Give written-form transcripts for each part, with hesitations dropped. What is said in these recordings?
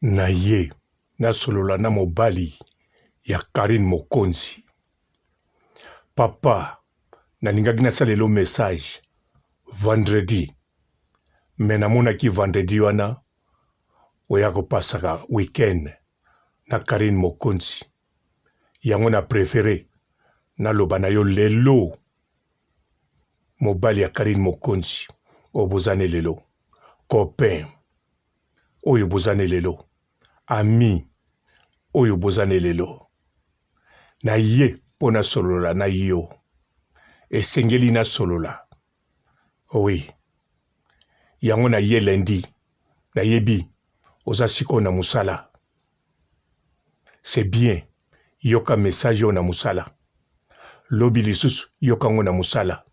Na ye nasolola na mobali ya Carine Mokonzi. Papa, nalingaki nasalela yo message vendredi mais namonaki vendredi wana oya kopasaka week-end na Carine Mokonzi. Yango na prefere naloba na yo lelo. Mobali ya Carine Mokonzi oyo boza ne lelo, copain oyo boza ne lelo, ami oyo boza ne lelo, na ye mpo nasolola na yo. Esengeli nasolola. Oui. Yango na ye lundi. Nayebi oza sikoyo na mosala. C'est bien. Yoka message oyo na mosala. Lobi lisusu yoka yango na mosala.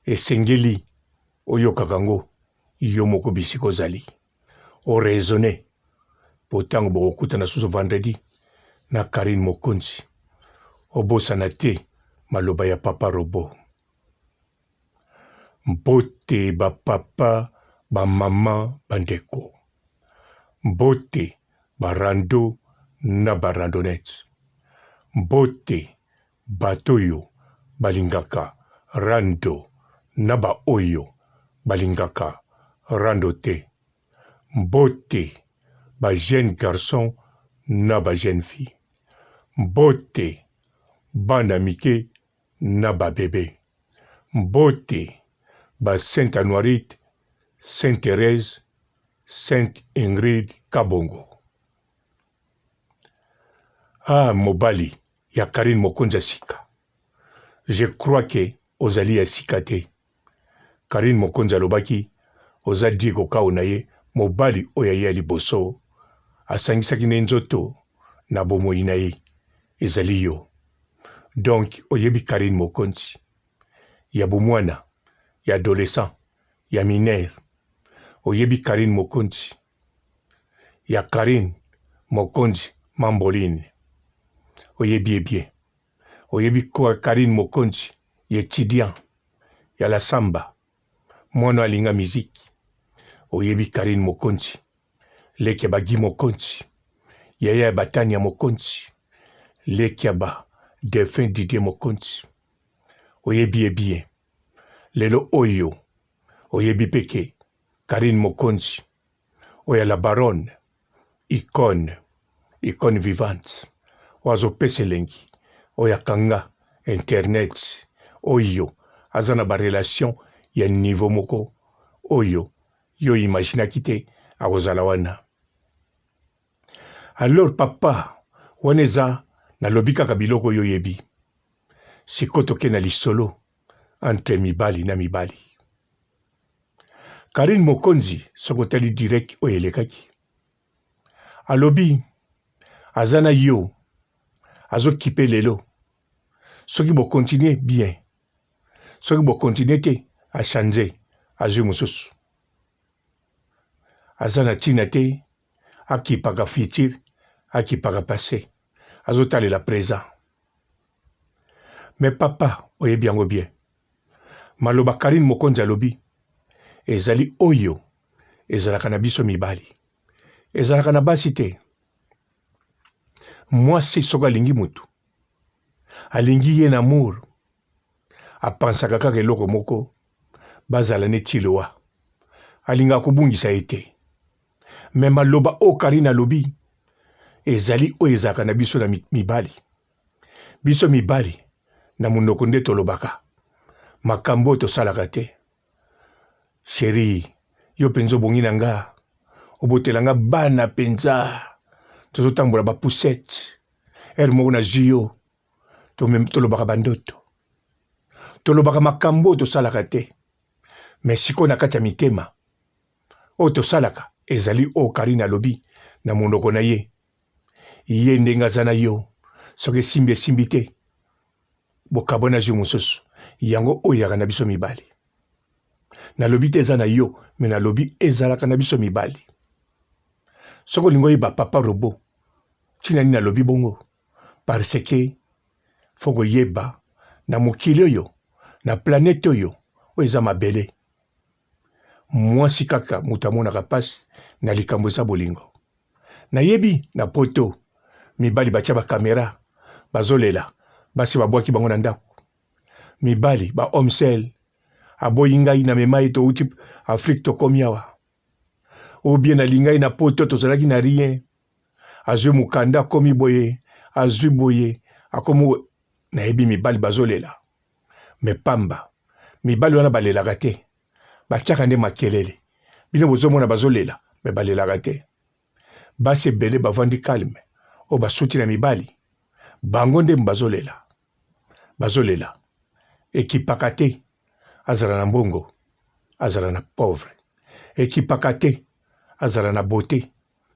Esengeli oyokaka yango yo moko bisika ozali. O raisonner po tango bokokutana susu vendredi na Carine Mokonzi obosana te maloba ya papa robot. Mbote ba papa, ba maman, ba ndeko. Mbote ba rando na ba randonnettes. Mbote bato oyo balingaka rando na ba oyo balingaka rando te. Mbote ba jeunes garçons na ba jeunes filles. Mbote bana mike na ba bebes. Mbote ba Sainte Anuarite, Sainte Therèse, Sainte Ingrid Kabongo. Ah mobali ya Carine Mokonzi ya sika. Je crois que ozali ya sika te. Carine Mokonzi alobaki oza Diego Cao na ye mobali oyo ya ye ya liboso asangisaki ne nzoto na bomoyi na ye ezali yo. Donc oyebi Carine Mokonzi ya bomwana, ya adolescent, ya mineur. Oyebi Carine Mokonzi ya Carine Mokonzi Mamboline oyebi ye bien. Oyebi Carine Mokonzi ya etudiant ya la samba mwana oyo alinga musique. Oyebi Carine Mokonzi leki ya ba Guy Mokonzi yaya ya ba Tania Mokonzi leki ya ba defunt Didier Mokonzi oyebi ye bien. Lelo oyo oyebi pe ke Carine Mokonzi oyo ya la baronne icone icone vivante oyo azo pesa elengi oyo akanga internet oyo aza na ba relation ya niveau moko oyo yo imaginaki te akozala wana alors papa wana eza nalobi kaka biloko oyo oyebi sikoyo toke na lisolo entre mibali na mibali Carine Mokonzi soki otali direct oyo elekaki alobi aza na yo azo kipe lelo soki bo continuer bien soki bo continuer te a change azui mosusu aza na tina te akipaka futur akipaka passe azotalela present mais papa oyebi yango bien Maloba Carine Mokonzi alobi ezali oyo ezalaka na biso mibali, ezalaka na basi te. Mwasi soki alingi mutu, alingi ye na amour, apansaka kaka eloko moko, bazala neti liwa, alingaka kobungisa ye te. Mais maloba oyo Carine alobi ezali oyo ezalaka na biso na mibali. Biso mibali na munoko nde tolobaka makambo oyo tosalaka te. Cherie yo penza obongi na nga, obotela nga bana penza, tozotambola ba poussette, heure moko nazui yo tolobaka ba ndoto, tolobaka makambo oyo tosalaka te, mais sikoyo na kati ya mitema oyo tosalaka ezali oyo Carine alobi na monoko na ye. Ye ndenge aza na yo soki esimbi esimbi te bokabwana jour mosusu yango oyo eyaka na biso mibali nalobi te eza na yo me nalobi ezalaka na biso mibali soki olingi oyeba papa robot ntina nini nalobi bongo parce que fo koyeba na mokili oyo na planète oyo oyo eza mabele mwasi kaka moto amonaka mpasi na likambo eza bolingo. Nayebi na poto mibali batia ba camera bazolela basi babwaki bango na ndako. Mibali ba homme seul aboyi ngai na mema ye towuti Afrique tokomi awa. Ou bien nalinga ye na poto tozalaki na rien. Azwi mokanda akomi boye azwi boye akomi nayebi mibali bazolela. Mais pamba mibali wana balelaka te. Batiaka nde makelele. Bino bozomona bazolela mais balelaka te. Basi ebele bavandi calme oyo basuti na mibali bango nde bazolela. Bazolela. Ekipaka te azala na mbongo azala na pauvre. Ekipaka te azala na beaute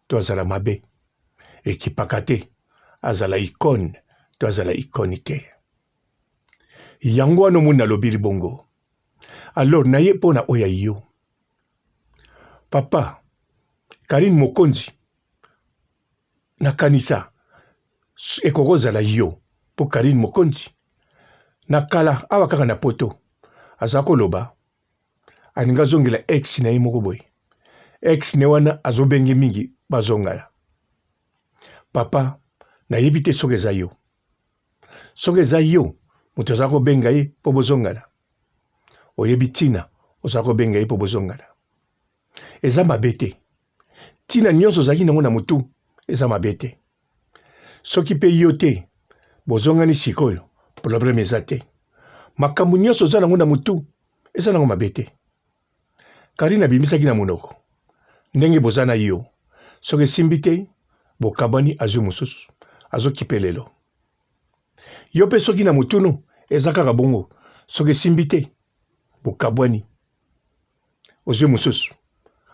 to azala mabe. Ekipaka te azala icone to azala icone te. Yango wana omoni nalobili bongo. Alors naye mpo na oyo ya yo. Papa Carine Mokonzi nakanisa ekoki kozala yo mpo Carine Mokonzi na kala awa kaka na poto aza koloba alingi azongela ex na ye moko boye ex ne wana azobenge mingi bazongana. Papa nayebi te soki eza yo. Soki eza yo moto oza kobenga ye mpo bozongana, oyebi ntina oza kobenga ye mpo bozongana. Eza mabe te. Ntina nyonso ozalaki nango na motu eza mabe te. Soki mpe yo te bozongani sikoyo, problème eza te. Makambo nyonso oza nango na motu eza nango mabe te. Carine abimisaki na monoko ndenge boza na yo soki esimbi te bokabwani azwi mosusu azokipe lelo yo pe soki na motunu eza kaka bongo soki esimbi te bokabwani ozwi mosusu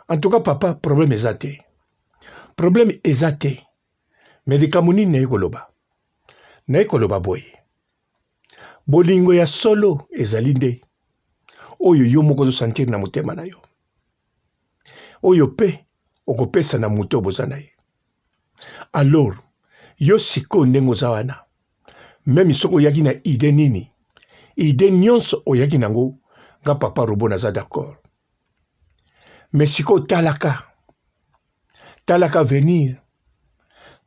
en tout cas papa problème eza te problème eza te me likambo nini naye koloba naye koloba boye Bolingo ya solo ezali nde oyo yo moko ozo sentir na motema na yo, oyo pe okopesa na moto oyo boza na ye. Alors yo sikoyo ndenge oza wana, meme soki oyaki na idee nini, idee nyonso oyaki nango, nga papa robot naza d'accord. Mais sikoyo talaka, talaka avenir,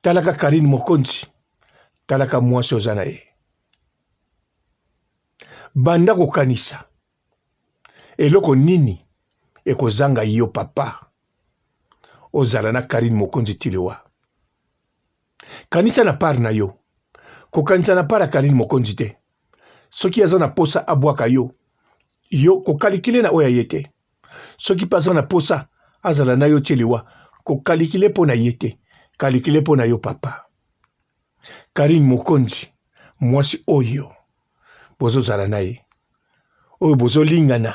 talaka Carine Mokonzi, talaka mwasi oza na ye. Banda kokanisa eloko nini ekozanga yo papa ozala na Carine Mokonzi ti liwa. Kanisa na part na yo, kokanisa na part ya Carine Mokonzi te. Soki aza na posa abwaka yo, yo kokalikile na oyo ya ye te. Soki pe aza na posa azala na yo ti liwa, kokalikile po na ye te, kalikile po na yo papa. Carine Mokonzi mwasi oyo bozozala na ye oyo bozolingana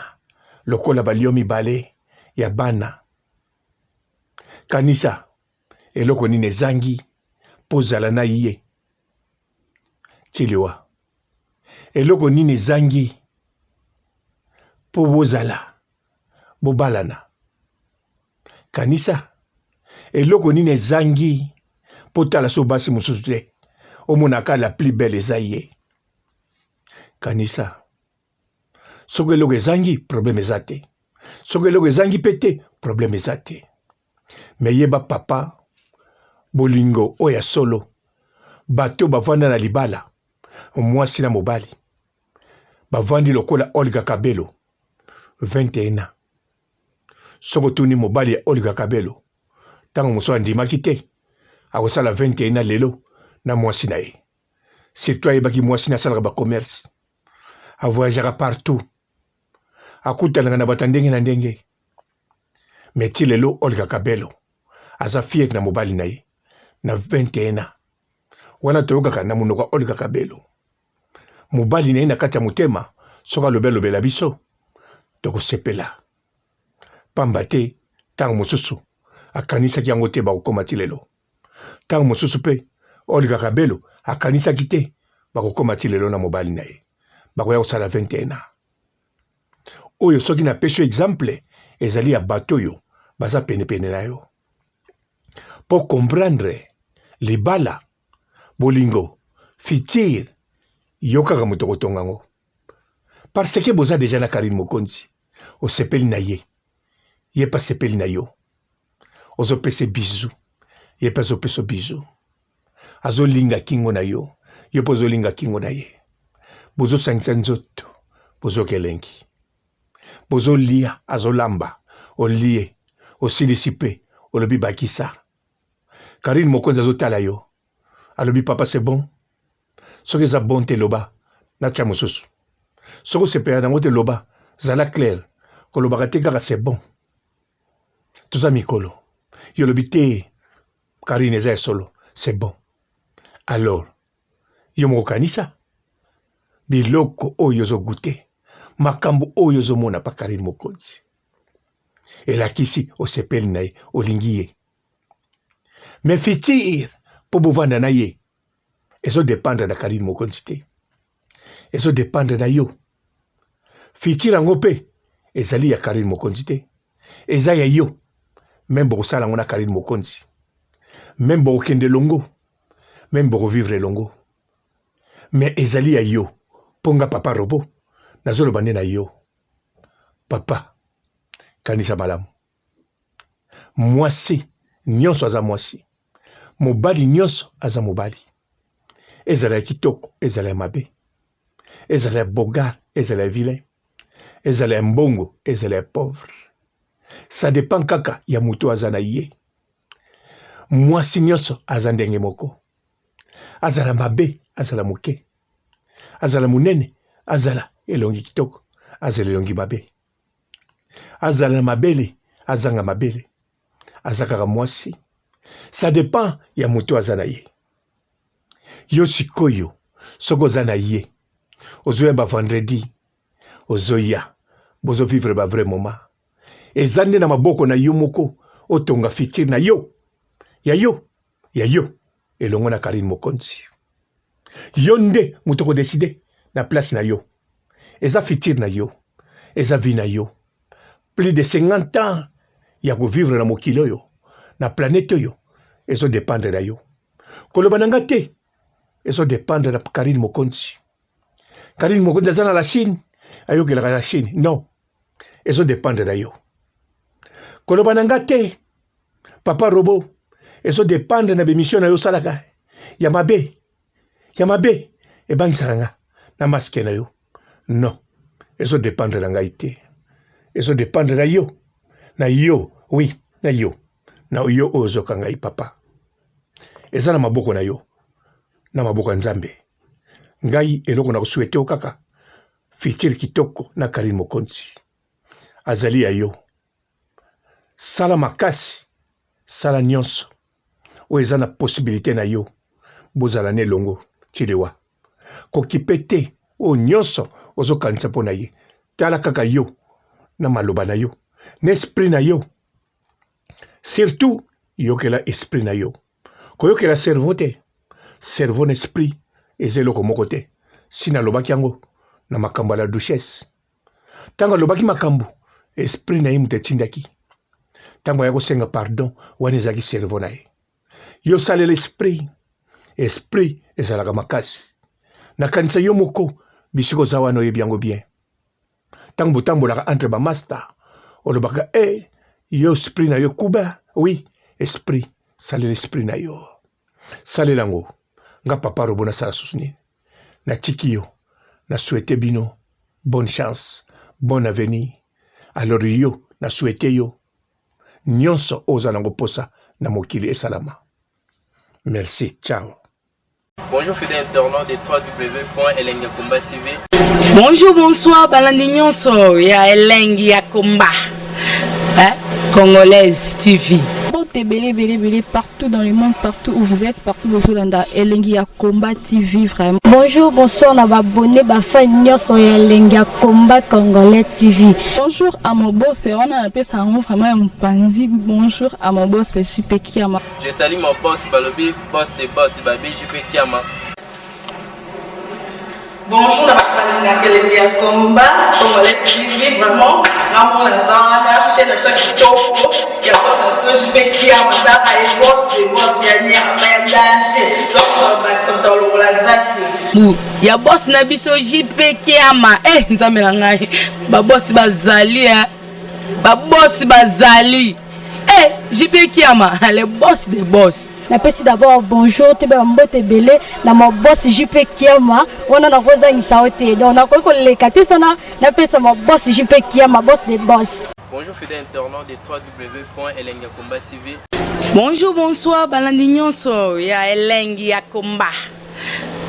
lokola balio mibale ya bana kanisa eloko nini ezangi mpo ozala na ye ti liwa eloko nini ezangi mpo bozala bobalana Kanisa eloko nini ezangi mpo tala so basi mosusu te omonaka la plus belle eza ye. Kanisa soki eloko ezangi problème eza te, soki eloko ezangi mpe te problème eza te. Me yeba papa, bolingo oyo ya solo, bato bavanda na libala, mwasi na mobali bavandi lokola Olga Kabelo 21 ans Soki otuni mobali ya Olga Kabelo, ntango mosusu andimaki te akosala 21 ans lelo na mwasi na ye. Surtout ayebaki mwasi na asalaka ba commerce, avoyageaka partout, akutanaka na bato ya ndenge na ndenge. Mais ti lelo Olga Kabelo aza fier na mobali na ye na 21 ans. Wana toyokaka na monoko ya Olga Kabelo. Mobali na ye na kati ya motema, soki alobi alobela biso, tokosepela. Pamba te ntango mosusu akanisaki yango te bakokoma ti lelo. Ntango mosusu mpe Olga Kabelo akanisaki te bakokoma ti lelo na mobali na ye. Bakoya kosala 21 ans. Oyo soki napesi yo exemple ezali ya bato oyo baza penepene na yo. Po comprendre libala, bolingo, futur, yo kaka moto okotonga yango. Parce que boza dejà na Carine Mokonzi, osepeli na ye, ye pe asepeli na yo. Ozo pese bisous, Ye mpe azopesa bizu. Azolinga kingo na yo, yo mpe ozolinga kingo na ye. Bozosangisa nzoto, bozoka elengi. Bozolia, azolamba, olie, osilisi mpe olobi bakisa. Carine Mokonzi azotala yo, alobi papa c'est bon. Soki eza bon te loba, natia mosusu. Soki osepelaka nango te loba, zala clair. Kolobaka te kaka c'est bon. Toza mikolo. Yo olobi te Carine eza ya solo, c'est bon. Alors, yo moko kanisa biloko oyo ozo goûter, makambo oyo ozomona pa Carine Mokonzi. Elakisi osepeli na ye, olingi ye. Mais futur mpo bovanda na ye ezo dépendre na Carine Mokonzi te. Ezo dépendre na yo. Futur yango mpe ezali ya Carine Mokonzi te. Eza ya yo. Meme bokosala yango na Carine Mokonzi. Meme bokokende elongo. Meme bokovivre elongo. Mais ezali ya yo. Mpo nga papa robot nazoloba nde na yo. Papa, kanisa malamu. Mwasi nyonso aza mwasi, mobali nyonso aza mobali. Ezala ya kitoko, ezala ya mabe, ezala ya bogar, ezala ya vilain, ezala ya mbongo, ezala ya pauvre. Ça dépend kaka ya moto aza na ye. Mwasi nyonso aza ndenge moko, azala mabe, azala moke, azala monene, azala elongi kitoko, azala elongi mabe. Azala na mabele, azanga mabele, aza kaka mwasi. Ça dépend ya moto aza na ye. Yo sikoyo soki oza na ye, ozoya ba vendredi, ozoya bozo vivre ba vrai moment. Eza nde na maboko na yo moko otonga futur na yo, ya yo, ya yo elongo na Carine Mokonzi. Yo nde moto oko decider na place na yo. Eza futur na yo, eza vie na yo. Plus de 50 ans ya ko vivre na mokili oyo, na planète oyo, ezo dépendre na yo. Koloba na nga te, ezo dépendre na Carine Mokonzi. Carine Mokonzi aza na la Chine, ayokelaka la Chine. Non, ezo dépendre na yo. Koloba na nga te, papa robot, ezo dépendre na bemission na yo osalaka ya mabe, ya mabe ebangisaka nga na masque na yo. Non, ezo dépendre na ngai te, ezo dépendre na yo, na yo, oui, na yo, na yo oyo ozoka ngai papa. Eza na maboko na yo, na maboko ya Nzambe. Ngai eloko na kosuete yo kaka futur kitoko na Carine Mokonzi azali ya yo. Sala makasi, sala nyonso oyo eza na possibilite na yo, bozala na elongo ti liwa. Kokipe te oyo nyonso ozokanisa mpo na ye. Tala kaka yo na maloba na yo na esprit na yo. Surtout yokela esprit na yo. Koyokela cerveau te. Cerveau na esprit eza eloko moko te. Si nalobaki yango na makambo ya la duchesse. Ntango alobaki makambo, esprit na ye moto etindaki. Ntango aya kosenga pardon, wana ezalaki cerveau na ye. Yo salela esprit. Esprit ezalaka makasi. Nakanisa yo moko bisika oza wana oyebi yango bien. Ntango botambolaka entre ba masta, olobaka e eh, yo esprit na yo kuba. Oui, esprit, salela esprit na yo. Salela yango. Nga papa robo nasala susu nini? Natiki yo. Na souhaite bino bonne chance, bon avenir. Alors yo, na souhaite yo nyonso oyo oza nango posa na mokili esalama. Merci, ciao. Bonjour fidèles internautes de www.elengiyakomba TV. Bonjour, bonsoir, balandi nyonso ya Elengi ya Komba. Hein? Congolaise TV. Mbote ebele ebele ebele partout dans le monde, partout où vous êtes, partout bozolanda Elengi ya Combat TV vraiment. Bonjour, bonsoir na ba abonné ba fan nyonso ya Elengi ya Combat Congolais TV. Bonjour à mon boss, wana napesa yango vraiment ya mopanzi. Bonjour à mon boss JP Kiama. Je salue mon boss balobi boss de boss babi JP Kiama. Bonjour na bato balingaka elengi ya combat congolais TV vraiment ngamona naza wana chaîne na biso ya kitoko ya boss na biso JP Kiama tala ye boss de boss ya nyama ya danger donc bakisa moto alongola zaki bu ya boss na biso JP Kiama eh nzambe na ngai ba boss bazali eh ba boss bazali. Eh, JP Kiama, le boss des boss. Napesi d'abord bonjour toyeba bambote ebele na ma boss JP Kiama, wana nakozangisa yo te, donc nakoki koleka te sana napesa ma boss JP Kiama, boss des boss. Bonjour fidèles internautes de www.elengiyakomba TV. Bonjour, bonsoir balandi nyonso ya Elengi ya Komba,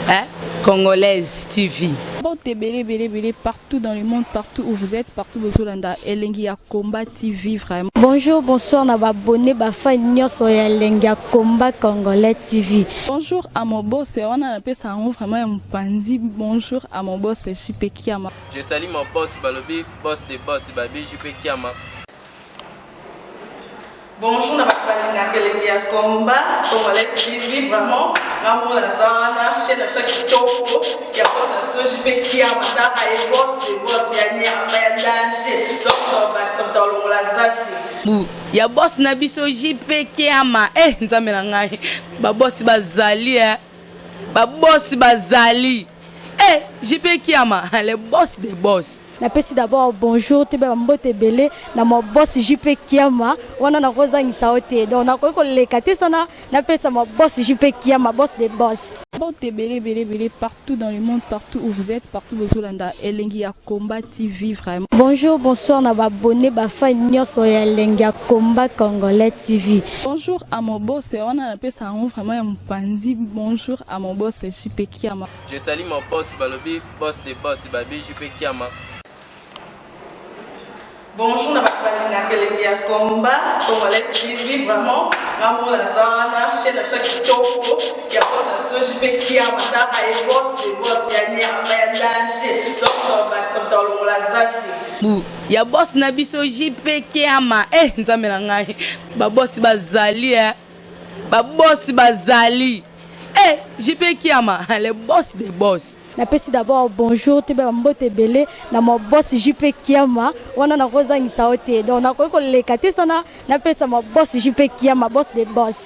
hein? Congolaise TV. Mbote ebele ebele ebele partout dans le monde, partout où vous êtes, partout bozolanda Elengi ya Combat TV vraiment. Bonjour, bonsoir na baabonnés, bafans nyonso ya Elengi ya Combat Congolais TV. Bonjour à mon boss, wana napesa yango vraiment ya mopandi. Bonjour à mon boss JP Kiama. Je salue mon boss balobi, boss de boss babi JP Kiama. Bonjour na bato balingaka Elengi ya Combat Congolais TV, vraiment ngamona naza wana, chaîne na biso ya kitoko ya boss na biso JP Kiama, taka ye boss de boss ya nyama ya danger, donc tobakisa moto alongola zaki. Bu ya boss na biso JP Kiama. Eh, nzambe na ngai, babosi bazali, eh. Babosi bazali. Eh, JP Kiama, le boss des boss. Napesi d'abord bonjour toyeba bambote ebele na ma boss JP Kiama, wana nakozangisa yo te, donc nakoki koleka te sana napesa ma boss JP Kiama, boss des boss. Mbote ebele ebele ebele partout dans le monde, partout où vous êtes, partout bozolanda Elengi ya Combat TV vraiment. Bonjour, bonsoir na baabonnés, bafans nyonso ya Elengi ya Combat Congolais TV. Bonjour à mon boss, wana napesa yango vraiment ya mopandi. Bonjour à mon boss JP Kiama. Je salue mon boss balobi, boss de boss babi JP Kiama. Bonjour na bato balingaka Elengi ya Combat Congolais TV, vraiment ngamona naza wana, chaîne na biso ya kitoko ya boss na biso JP Kiama, taka ye boss de boss ya nyama ya danger, donc tobakisa moto alongola zaki. Bu ya boss na biso JP Kiama. Eh, nzambe na ngai, babosi bazali, eh. Babosi bazali. Eh, JP Kiama, le boss des boss. Napesi d'abord bonjour toyeba bambote ebele na ma boss JP Kiama, wana nakozangisa yo te, donc nakoki koleka te sana napesa ma boss JP Kiama, boss des boss.